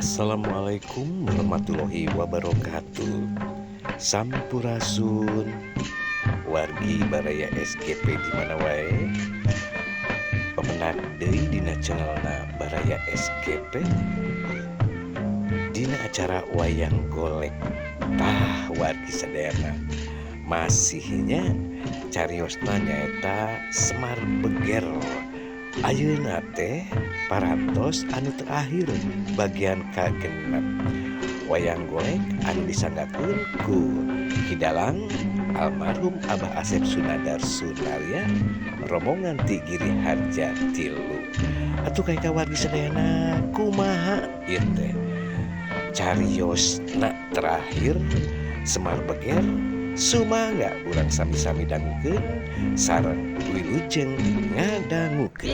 Assalamualaikum warahmatullahi wabarakatuh. Sampurasun wargi Baraya SGP di mana wae. Pemenak deui dina channelna Baraya SGP dina acara wayang golek. Tah wargi sadayana masihnya cariosna nyaeta Semar Beger. Ayeuna teh parantos anu terakhir bagian kagenep wayang golek anu disanggakeun ku Ki Dalang almarhum Abah Asep Sunandar Sunarya rombongan ti Giri Harja tilu. Atuh kayak wargi sadayana kumaha ieu teh cariosna terakhir Semar Beger. Sumangga urang sami-sami dangukeun sareng wilujeng ngadangukeun.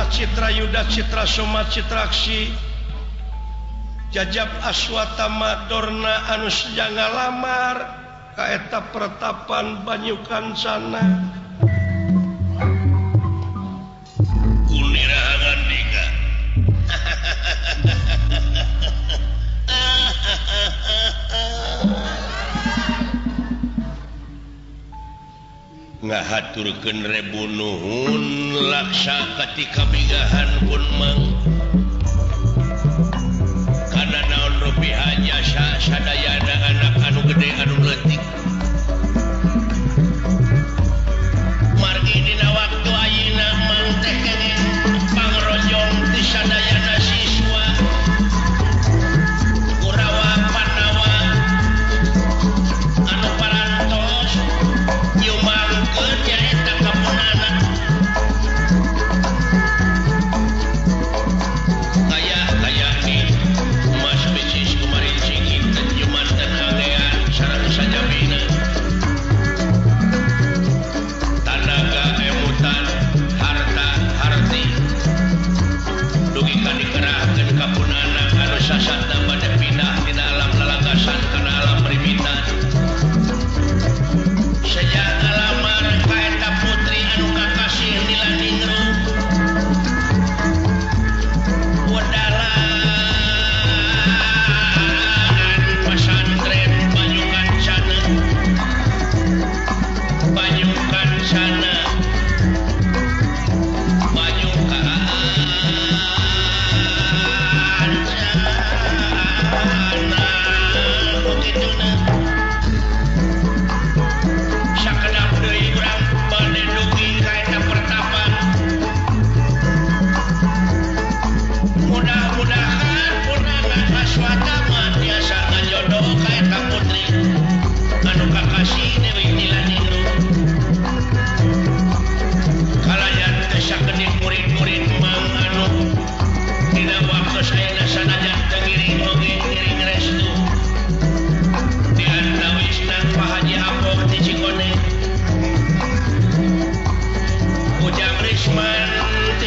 Citra Yuda Citra Soma Citraksi Jajab Aswatama Dorna anu seja ngalamar kaeta pertapan Banyu Kancana kunirahangan dika. Ngahaturkeun rebu nuhun laksa katika bigahan pun mang kana naon rupiah jasa sadayana anak anu gede anu leutik margi dina waktu ayeuna mang teh kenging pangrojong ti sadayana siswa Kurawa Pandawa anu parantos nyumbangkeun nyaeta kapunana kaya ni Mas Bicis kemarin singin jumanten angean sareng sajami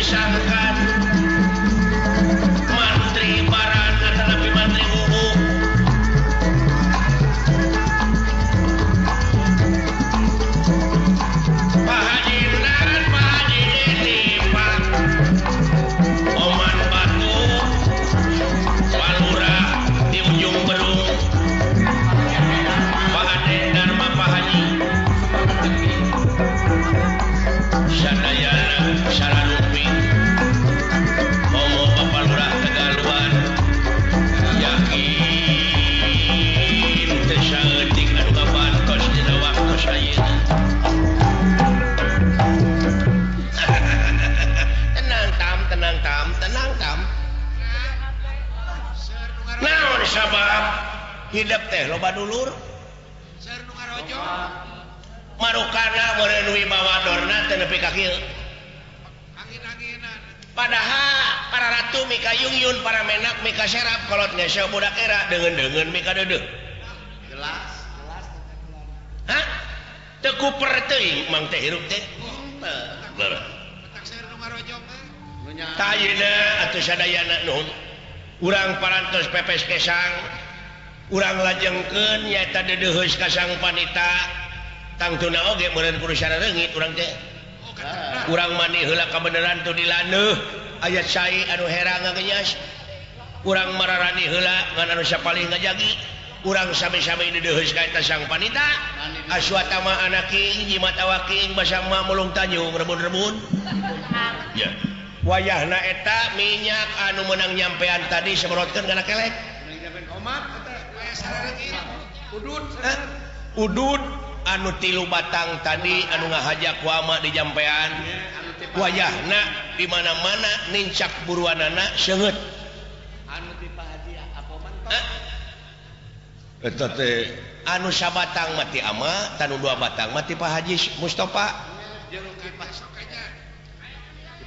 Disangkan Mantri Baran tetapi Mantri Ubu Pak Haji Nan, Pak Haji Deni, Pak Oman Batu, Pak Lurah di ujung Berung, Pak Ade Dharma, Pak Haji Sadayana Sararupi, Momo Bapak Lurah Tegaluan, yakin teu saeutik anu ngabantos dina waktos ayeuna. Tenang tam, tenang tam, tenang tam. Naon sabab hidup teh loba dulur? Marukana meureun wibawa dorna teu nepi ka kieu. Padahal para ratu mika yungyun, para menak mika serap, kolot ngeseo budak era deungeun-deungeun mika deudeuh. Jelas, jelas. Hah? Teu kuper teuing mang teh hirup teh. Henteu. Tah ayeuna atuh sadayana nuhun. Urang parantos pepes kesang, urang lajengkeun nyaeta deudeuheus ka Sang Panita. Tangtuna oge meureun kudu sarareungit urang teh. Urang mani heula kabeneran tu dilaneuh aya cai anu herang ngagenyas. Urang mararani heula ngan anu sapalih ngajagi. Urang sami-sami deudeuheus ka eta Sang Panita. Aswatama anaking jimat awaking basama mulung tanjung rebun-rebun. Ya. Wayahna eta minyak anu meunang nyampean tadi semprotkeun kana kelek. Udud anu tilu batang tadi anu ngahaja ku ama di jampean. Wayahna di mana-mana nincak buruanana seungeut. Anu ti Pak Haji Apoman eta teh anu sabatang mati ama, tanu dua batang mati Pak Haji Mustafa. Jeung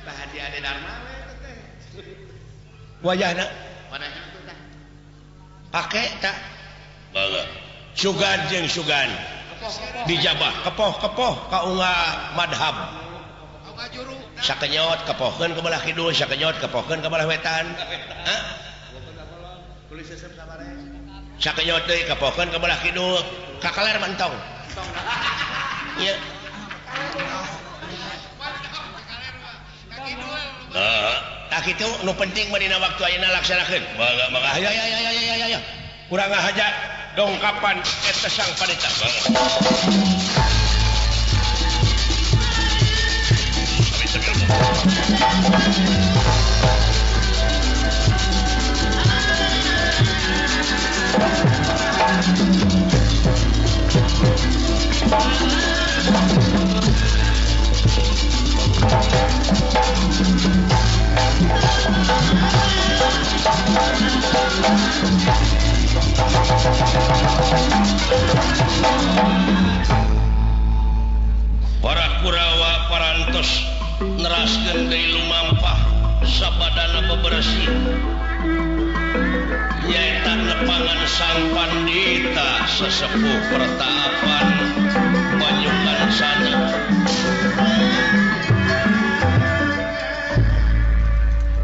Pak Haji Ade Dharma we teh. Wayahna pake tak baga sugan jeung sugan dijabah kepoh-kepoh ka unga madhab sakenyot kepohkeun ka belah kidul, sakenyot kepohkeun ka belah wetan. Hah? Sakenyot deui kepohkeun ka belah kidul, kakaler mentong. Ieu. Tah kitu nu penting mah dina waktu ayeuna laksanakeun. Mangga mangga hayo hayo hayo hayo hayo. Urang ngahaja dongkapan eta Sang Panita. Para Kurawa parantos neraskeun deui lumampah sabadana bebersih nyaeta nepangan Sang Pandita sesepuh pertapan Banyukan sana.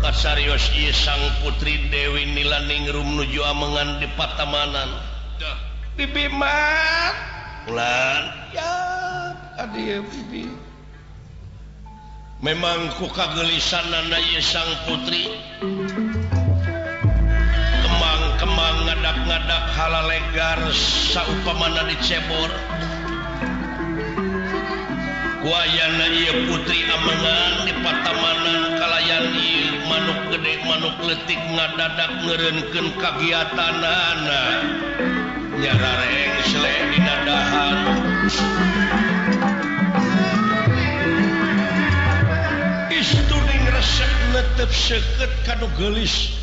Kasarios ieu Sang Putri Dewi Nilaningrum nuju amengan di patamanan. Bibi mat ulan ya adieu bibi. Memang ku kagelisanana ieu Sang Putri kemang-kemang ngadak-ngadak halalegar saupamana dicebor. Kuayana ieu putri amengan di patamanan kalayan ieu manuk gede manuk leutik ngadadak ngeureunkeun kagiatanana nyarareng sele dina dahan. Istuning resep netep seukeut kanu geulis.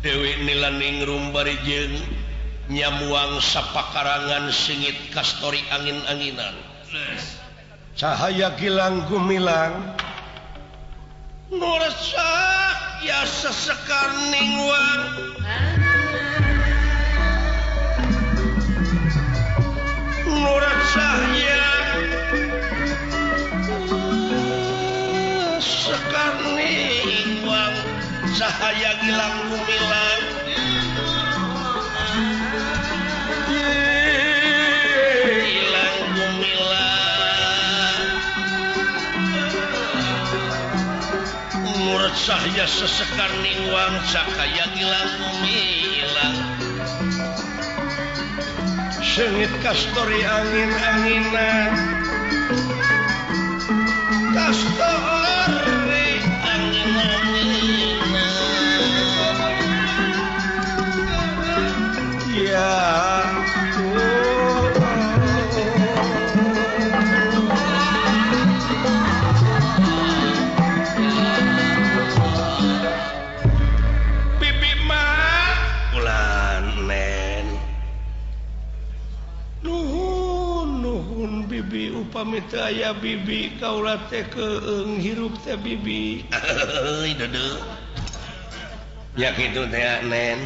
Dewi Nilaningrum bari jeung nyamuang sapakarangan singit kastori angin-anginan. Cahaya gilang gumilang nu resak ya sesekar ningwang. Nu resah ya Sekar ningwang cahaya gilang gumilang gilang gumilang murad sahya sesekar ningwang cahaya gilang gumilang sengit kastori angin-anginan kastori angin-anginan ya bibi mah ulan nen nuhun nuhun bibi upami teu aya bibi kaula teh keung hirup teh bibi euy deudeuh ya kitu teh nen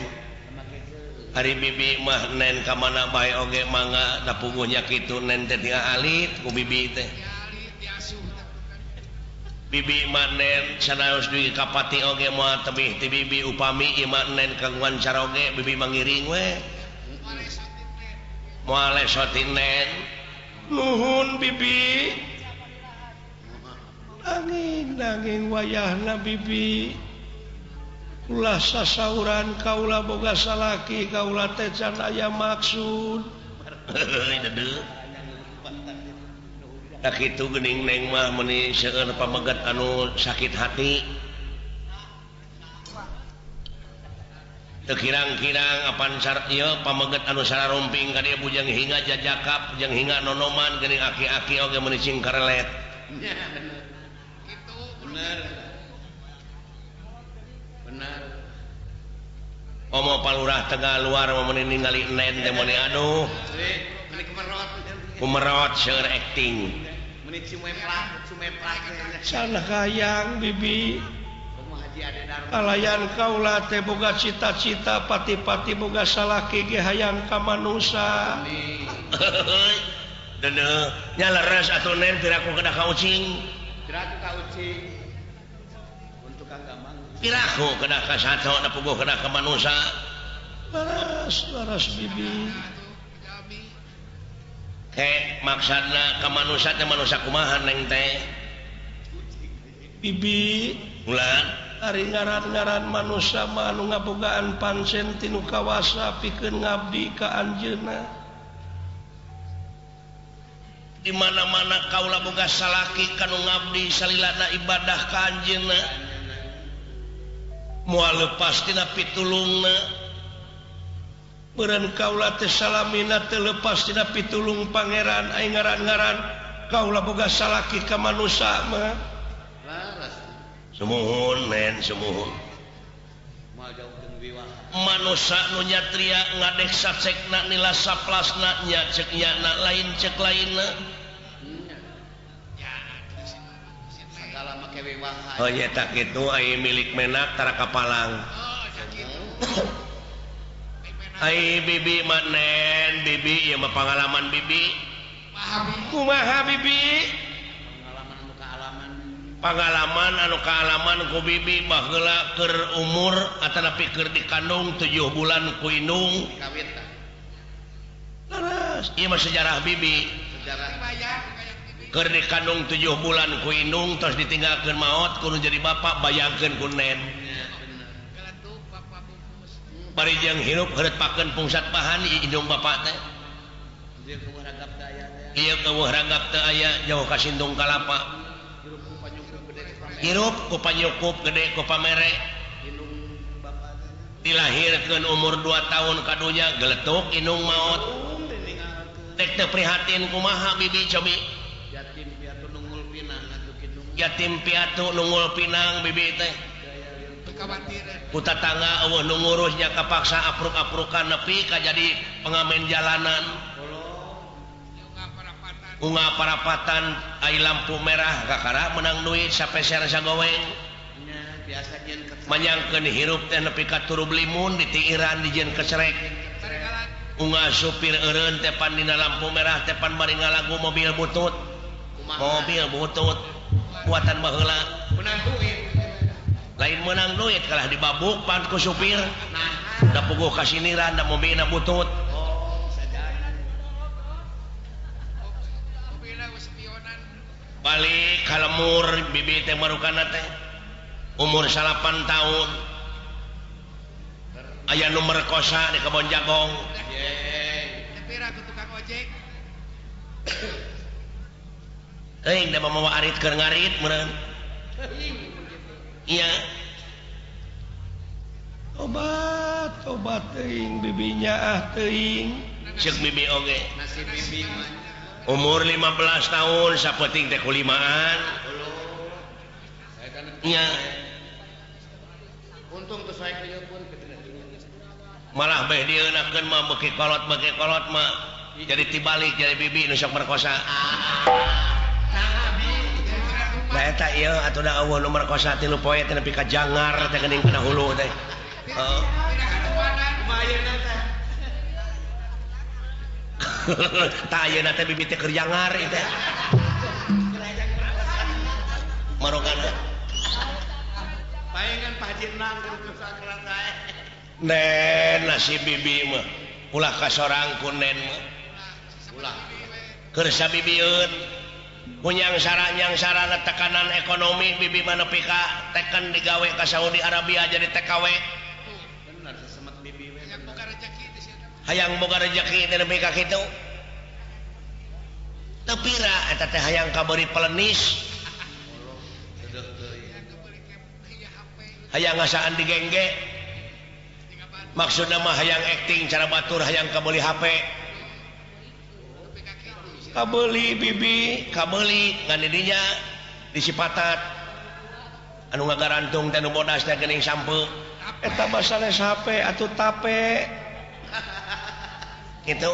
ari bibi mah nen ka mana bae oge mangga da puguhnya kitu nen teh tinggal alit ku bibi teh bibi mah nen sanaos dugi ka pati oge moal tebih ti bibi upami ieu mah nen kagungan caroge bibi mangiring we moal lesot nen nuhun bibi nanging nanging wayahna bibi ulah sasauran kaula boga salaki kaula teh can aya maksud heuy deudeuh da kitu geuning neng mah meuni seueur pameget anu sakit hati teu kirang-kirang apan ieu pameget anu sararumping ka dieu bujang hinga jajakap jeung hinga nonoman geuning aki-aki oge meuni sing karelet nya kitu bener bener omo palurah Tegal luar meuni ningali nen teh meuni aduh meuni kumerot kumerot seueur acting meuni cumeprak cumeprak sana hayang bibi alayan kaula teh boga cita-cita pati-pati boga salaki ge hayang ka manusa deudeuh nya leres atuh nen piraku kedah ka ucing piraku ka ucing untuk kang gampang piraku kedah ka sato da puguh kedah ka manusa leres leres bibi ke maksudna ka manusa teh manusa kumaha neng teh bibi ulah ari ngaran-ngaran manusa mah anu ngabogaan pancen tinu kawasa pikeun ngabdi ka anjeunna di mana-mana kaula boga salaki kanu ngabdi salilana ibadah ka anjeunna moal lepas tina pitulungna beureun kaula teh salamina teu lepas tina pitulung pangeran ai ngaran-ngaran kaula boga salaki ka manusa mah sumuhun nen sumuhun manusa nu nyatria ngadek sacekna nila saplasna nya cek nyana lain cek lainna oh nya tak kitu ai milik menak tara kapalang ai bibi mah nen bibi ieu mah pangalaman bibi kumaha bibi pengalaman anu kaalaman ku bibi baheula keur umur atanapi keur dikandung 7 bulan ku indung leres ieu mah sejarah bibi keur dikandung 7 bulan ku indung terus ditinggalkeun maot kudu jadi bapak bayangkeun ku nen bari jeung hirup heureutpakeun pungsat bahan indung bapak teh ieu keueuh ragap teu aya jauh ka sindung kalapa hirup ku panyukup gede ku pamere dilahirkeun umur 2 tahun kadunya geletuk indung maot tek teu prihatin kumaha bibi cobi yatim piatu nungul pinang bibi teh ku tatangga eueuh nu ngurusnya kapaksa apruk-aprukan nepi ka jadi pengamen jalanan unga parapatan ai lampu merah kakara menang duit sapeser sagoweng manyangkeun hirup teh nepi ka turub limun ditiiran dijieun kecerek unga supir eureun teh pan dina lampu merah teh pan bari ngalagu mobil butut Buatan baheula. Menang duit. Lain menang duit kalah dibabuk pan ku supir. Da puguh kasiniran da mobilna butut. Oh, bisa jadi. Mobilna spionan. Balik ka lemur bibi teh marukana teh. Umur 8 tahun. Aya nu merkosa di kebon jagong. Tepira ku tukang ojek. Teuing da mamawa arit keur ngarit meureun. Iya. Obat, obat teuing bibinya ah teuing. Ceuk bibi oge. Nasib bibi mah. Umur 15 tahun sapenting teh kulimaan. Iya. Untung tuh saya kieu pun malah beh dieunakeun mah beuki kolot mah jadi tibalik jadi bibi nu sok merkosa. Nah eta ieu atuh da eueuh nu merkosa 3 poe teh nepi ka jangar teh geuning kana hulu teh. Heeh. Tah ayeuna teh bibi teh keur jangar ieu teh. Marokana. Paengan Pak Haji Nang keur sakrat sae. Nen nasib bibi mah ulah kasorang ku nen mah. Ulah. Keur sabibieun kunyang sarana tekanan ekonomi bibi mah nepi ka teken digawe ka Saudi Arabia jadi TKW. Bener sesemet bibi we. Hayang boga rezeki teh sia. Hayang boga rezeki teh nepi ka kitu. Teu pira eta teh hayang kabeuri pelenis. Hayang ngasaan digengge. Maksudna mah hayang acting cara batur hayang kabeuli HP. Kabeuli bibi, kabeuli ngan didinya disipatat. Anu ngagarantung teh nu bodas teh geuning sampeu. Eta mah sanes HP atuh tape. Kitu.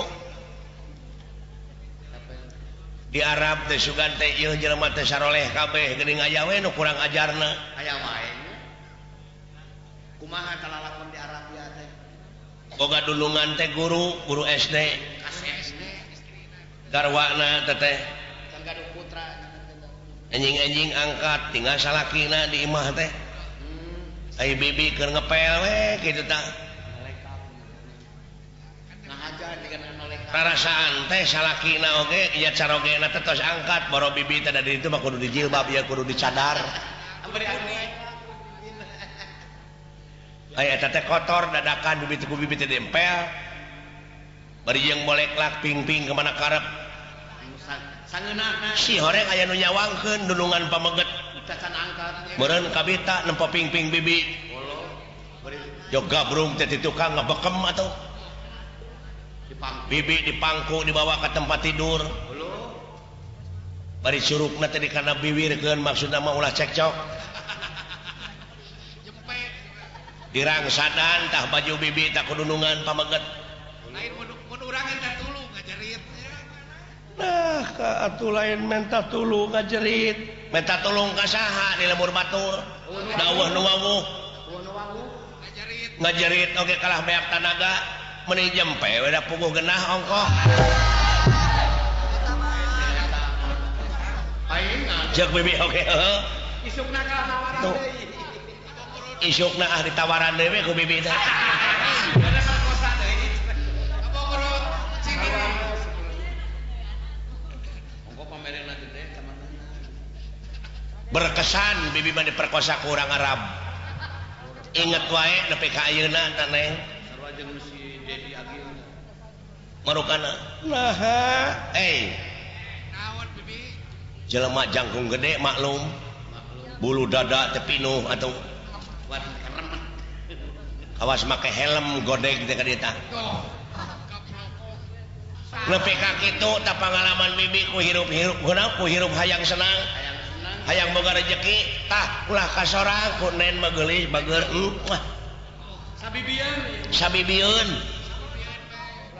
Di Arab teh sugan teh ieu jelema teh saroleh kabeh geuning aya we nu kurang ajarna. Aya wae. Kumaha kalalakon di Arabia teh? Boga dulungan teh guru, guru SD. Garwana teh teh. Gaduh putra. Anjing-anjing angkat tinggal salakina di imah teh. Ai bibi keur ngepel we kitu tah. Rarasaan teh salakina oge ieu carogena teh tos angkat boro bibi teh da di ditu mah kudu dijilbab ieu kudu dicadar. Aya eta teh kotor dadakan bibi teh ku bibi teh dempel. Bari jeung moleklak ping-ping ka mana karep. Sangeunahna si horeng aya nu nyawangkeun dulungan pameget. Cacan angkat. Meureun kabita nempo ping-ping bibi. Jog gabrung teh di tukang ngabekem atuh. Bibi dipangku dibawa ke tempat tidur. Bari curugna teh dikana biwirkeun maksudna mah ulah cekcok. Dirangsadan tah baju bibi tah kudunungan pameget. Lain mun urang teh tulung ngajerit. Nah, ka atuh lain menta tulung ngajerit. Menta tulung ka saha di lembur batur. Daweuh nu wawuh. Ngajerit. Ngajerit oge kalah beak tanaga meuni jempe we da puguh genah ongkoh. Jeung bibi oge heuh. Isukna kalah nawaran deui. Isukna ah ditawaran deui we ku bibi teh. Berkesan bibi mah diperkosa ku urang Arab. Inget wae nepi ka ayeuna teh Neng. Sarua jeung si Dedi Agil. Marukana. Naha, eh. Naon bibi? Jelema jangkung gede maklum. Bulu dada teh pinuh atuh. Kawas make helm godeg teh ka dieu tah. Nepi ka kitu tah pangalaman bibi ku hirup-hirup ku hirup hayang senang. Hayang boga rejeki tah ulah kasorang ku nen mah geulis bager wah. Sabibieun. Sabibieun.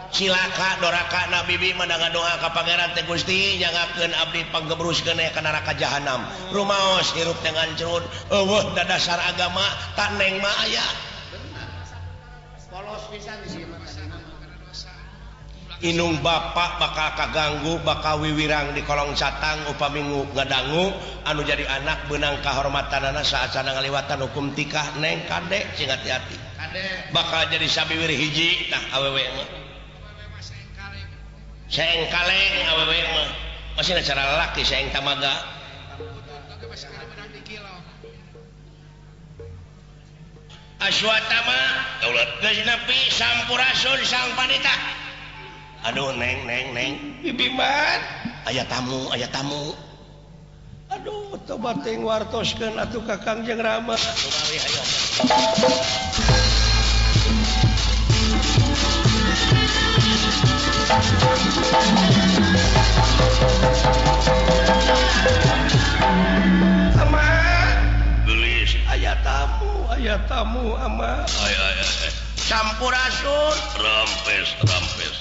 Cilaka doraka na bibi mah ngadoa ka Pangeran teh Gusti nyangakeun abdi panggebruskeun ka neraka jahanam. Rumaos hirup teh ngancrun eueuh dadasar agama tak neng mah aya. Polos pisan di sini mah. Inung bapak bakal kaganggu bakal wiwirang di kolong catang upami ngadangu anu jadi anak benang kahormatanana saacana ngaliwatan hukum tikah neng kade sing hati-hati bakal jadi sabiwir hiji tah awewe mah saeng kaleng awewe mah masih cara lalaki saeng tamaga Aswatama geus nepi sampurasun sang panita. Aduh neng neng neng bibiman aya tamu aya tamu. Aduh tobat teuing wartoskeun atuh ka Kangjeng Rama. Lumari hayo. Ama geulis aya tamu ama. Ay ay ay. Sampurasun rampes rampes.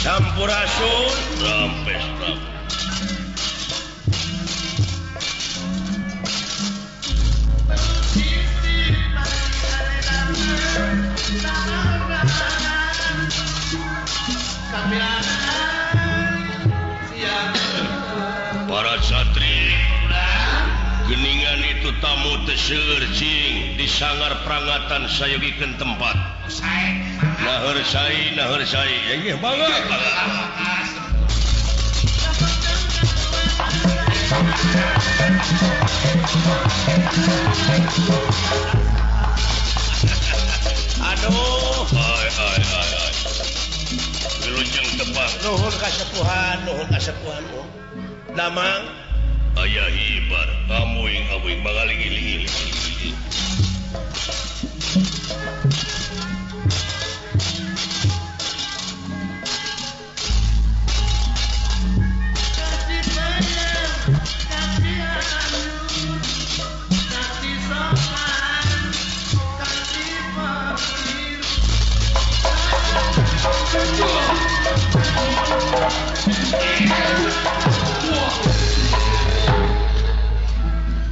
Sampurasun rampes rampes. Para satri geningan itu tamu teu seueur cing di sangar prangatan sayogikeun tempat. Naheur sai ya bangga. Aduh, ay ay ay ay. Wilujeng tepang. Nuhun kasepuhan, nuhun. Damang aya hibar, amuing-amuing mangaling-iling.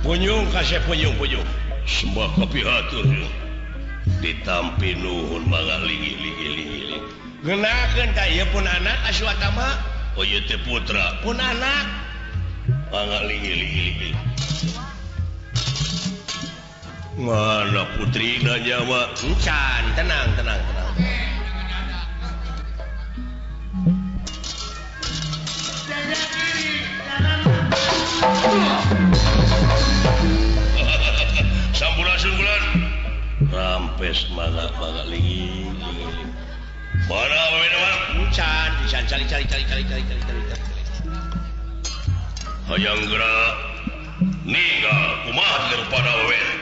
Punyung kasih punyung punyung sembah kopi hatur ditampi nuhun mangga linggih linggih linggih ngeunakeun ta ieu pun anak Aswatama. Oh ieu teh putra pun anak mangga linggih linggih linggih mana putrina nyawa encan tenang tenang tenang. Sampurasun bulan rampes mangga mangga linggih linggih mana awewe mah encan encan cari cari cari cari cari cari cari hayang geura ninggal kumaha rupana awewe.